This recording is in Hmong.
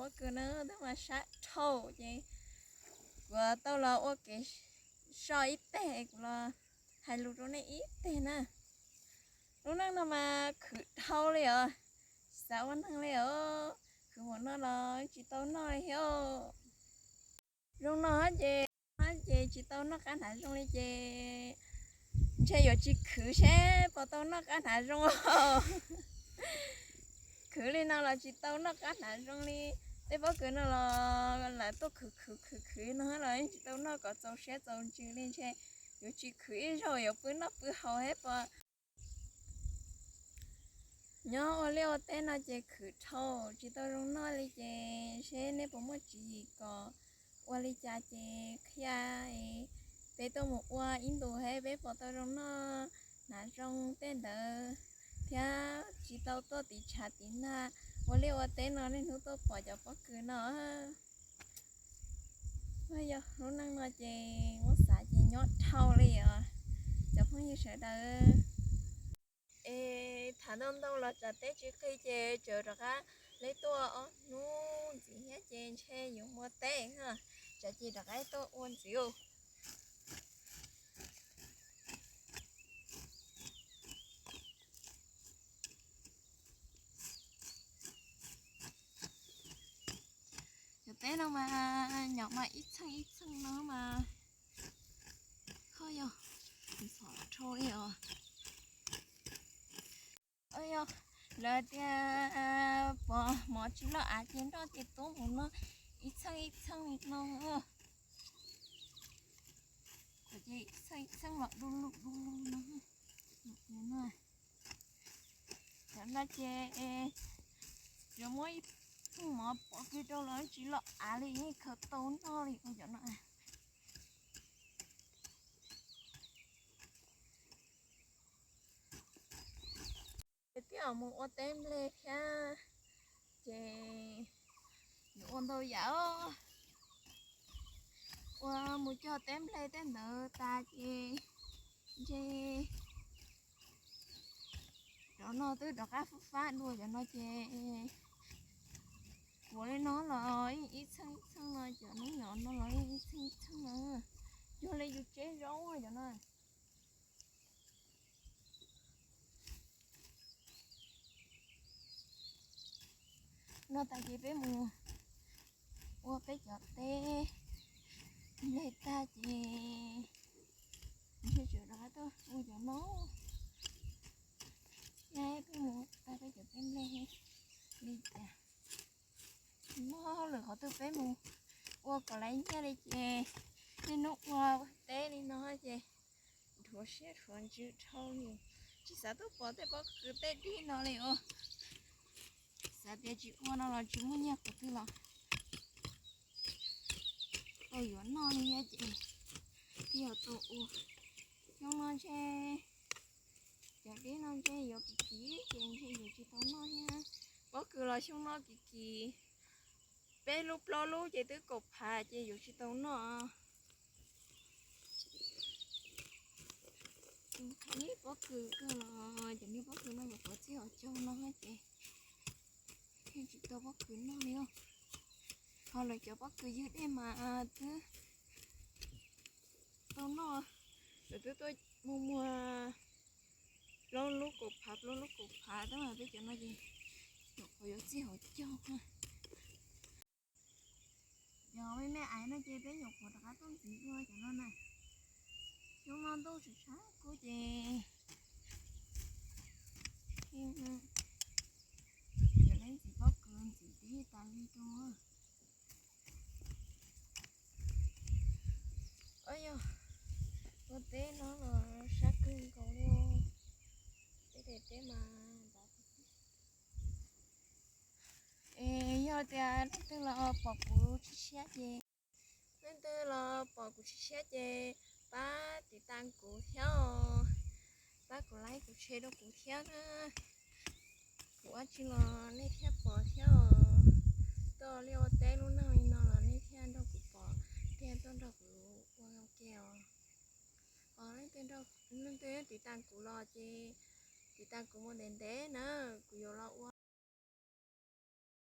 Pob kws no twb mas sab dhau ces kuv tau los ua kev so ib teg, kuv los hais lus rau nej ib teg na. Lub neej no mas khwv dhau li os, tsis xav ua neeg li os, khwv npaum no los tsis tau noj li thiab. Zoo no ces, ces tsis tau noj qab hnav zoo li ces ntshe yuav tsis khwv seb puas tau noj qab hnav zoo. Khwv li no los tsis tau noj qab hnav zoo li. Tej pob kws no los lawv tuaj khwv khwv khwv khwv no los yeej tsis tau noj kom txaus siab txaus ntsws li, ntshe yuav tsis khwv ib zaug yuav pw noj pw haus thiab pob. Nyob ua liaj ua teb no ces khwv dhau tsis tau zoo noj li ces seb nej puas muaj tswv yim kom ua li cas ces qhia peb tuaj mus ua ib ntus thiab peb puas tau zoo noj hnav zoo tej ntawd thiab tsis tau tuaj tiv tshav tiv nag ua liaj ua teb no niaj hnub tuaj pom cov pob kws no. Yog lub neej no ces muab xav ces nyob dhau li os cov phooj ywg sawv daws. Es tham ntau ntau los tsam teb tsis qig ces tseem rov qab leb tuaj ob hnub ntxiv thiab ces ntshe yuav muaj teb na, tsam ces rov qab tuaj ua ntxiv. Cov teb no mas nyom mas ib txheej ib txheej no mas ho yog ntxhov dhau li os. Yog lawv tias pom mov tsis loj av ces nroj ces tub mus no ib txheej ib txheej li no. Ces ib txheej ib txheej los du lug du lug no. Cov no ces yuav muab ib txheej mov pov kws rau los tsis loj av li yeej khaws tau noj li cov no. Ces twb mus ua teb nplej thiab ces yuav ua ntau yam os. Ua mus cog teb nplej tej ntawd tas ces ntshe cov no twb rov qab fub fab dua cov no ces kuav li no los ib txheej ib txheej no, cov no los ib txheej ib txheej no. Cuag li yus tseb zaub cov no. No tas ces peb mus ua peb cov teb nplej tag ces ntshe tseem rov qab tuaj ua cov no. Peb mus tag peb cov teb nplej li cas. Muaj hauj lwm qhov twg peb mus ua kom laiv nyiaj li ces niaj hnub ua teb li no ces dhuav siab dhuav ntsws dhau li. Tsis xav tuaj pom tej pob kws tej dib no li os. Xav tias tsis ua no los tsis muaj nyiaj qhov twg los tau yuav noj li thiab ces thiaj tau ua. Xyoo no ntshe cov dib no ntshe yuav kim kim ces ntshe yuav tsis tau noj thiab. Pob kws los xyoo no kim kim peb lub plaub lub ces twb kaum phav ces yuav tsis tau noj. Niag pob kws kawg los cov niag pob kws no yuav pov txij hauv caug no ces yeej tsis tau pob kws noj li. Ho lawv cov pob kws ywg dej mas twb tau noj, lawv twb tuaj muag muag plaub lub kaum phav plaub lub kaum phav tab mas peb cov no ces nyuam qhuav yuav txij hauv caug. Cov me me aiv no ces peb nyuam qhuav rov qab tuaj ntxiv dua cov no na. Xyoo no ntuj tsis tshab kub ces yuav leej ntxiv pob kws ntxiv tib tas li rau. Ua yog ua teb no los sab kawg nkaus li. Peb daim teb mas ntav. Es yog tias leej twg los pom kuv tsis siab ces, leej twg los pom kuv tsis siab ces pab tiv tas kuv thiab os, pab kuv like kuv share rau kuv thiab na. Kuv ua tsis los nej thiaj pom thiab os. Tuaj liaj ua teb lub neej li no los nej thiaj nrog kuv pom thiab tuaj nrog kuv ua ke os. Leej twg tiv tas kuv los ces tiv tas kuv mus ntev ntev na, kuv yuav los ua